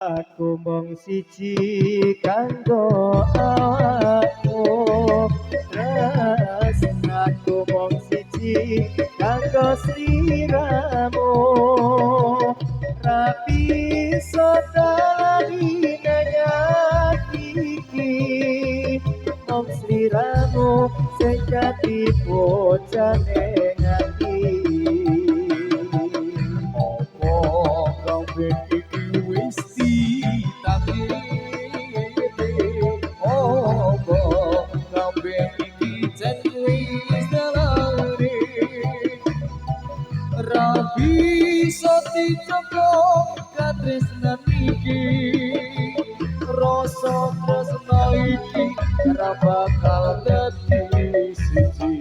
Aku mung siji kanggo awakmu, tresnaku mung siji kanggo sliramu. Ra bisa dadi ati iki, mung sliramu sing dadi bocane ati. Apa kabeh iki wis ditakdir? Apa kabeh iki jan wis dalane? Ra bisa dijaga katresnan iki, rasa tresna iki ra bakal dadi siji.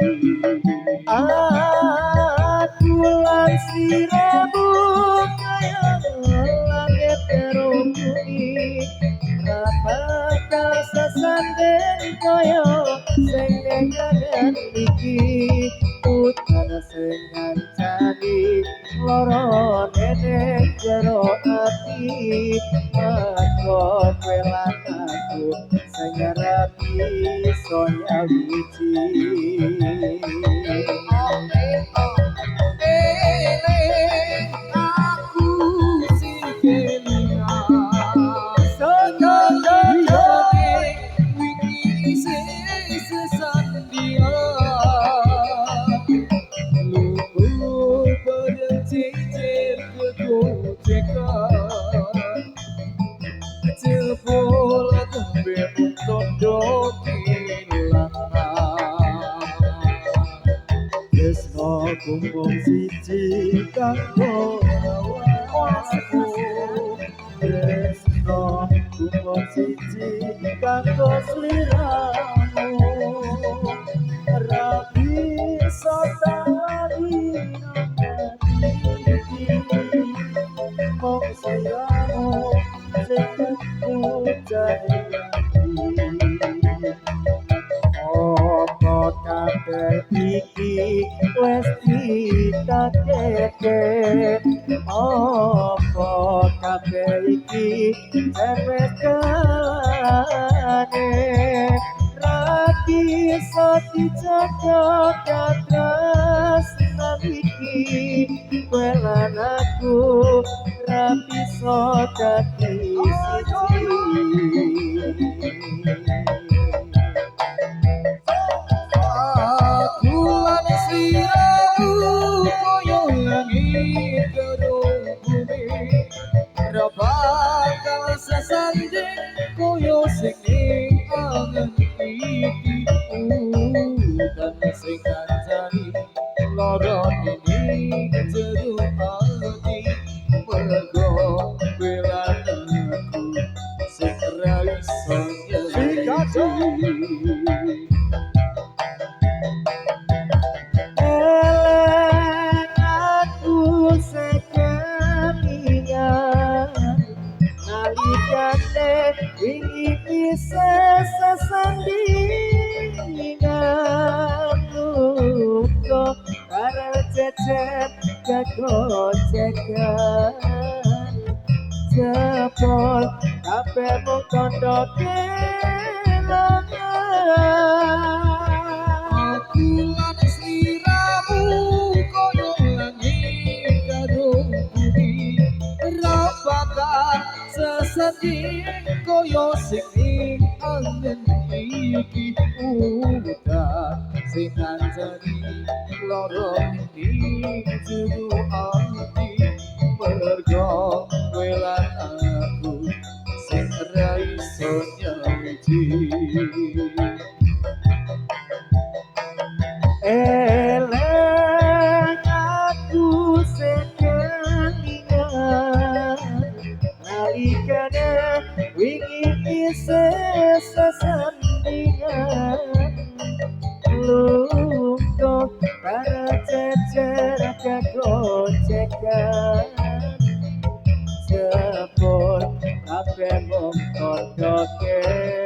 Aku lan sliramu kaya langit karo bumi, ra bakal sesanding kaya sing ning angen iki. Udan sing ngancani lara ning jero ati, mergo kowe lan aku sing ora bisa nyawiji. Eling aku sing kelingan liyane wingi isih sesandingan, lugu bareng jejer kegojekan, jebul kabeh mung tondo kelangan. Tresna mung siji kanggo awakmu, tresna mung siji kanggo sliramu. Ra bisa tali iki, mung sliramu sing bocane ati. Apa kabeh iki wis ditakdirke? Apa kabeh iki jan wis dalane? Ra bisa dijaga katresnan iki, kowe lan aku ra bisa dadi siji. Aku lan sliramu kaya langit karo bumi, ra bakal sesanding kaya sing ning angen iki. Udan sing kancani lara ning jero ati, mergo kowe lan aku sing ra iso nyawiji. Eleng aku sekelingan nalikane wingi isih sesandingan, luka bareng jejer kegojekan, jebul kabeh mung tondo kelangan. Aku lan sliramu kaya langit karo bumi, ra bakal sesanding kaya sing ning angen iki. Udan sing ngancani lara ning jero ati, mergo kowe lan aku sing ra iso nyawiji. Eleng aku sekelingan nalikane wingi isih sesandingan, luka bareng jejer kegojekan, jebul kabeh mung tondo kelangan.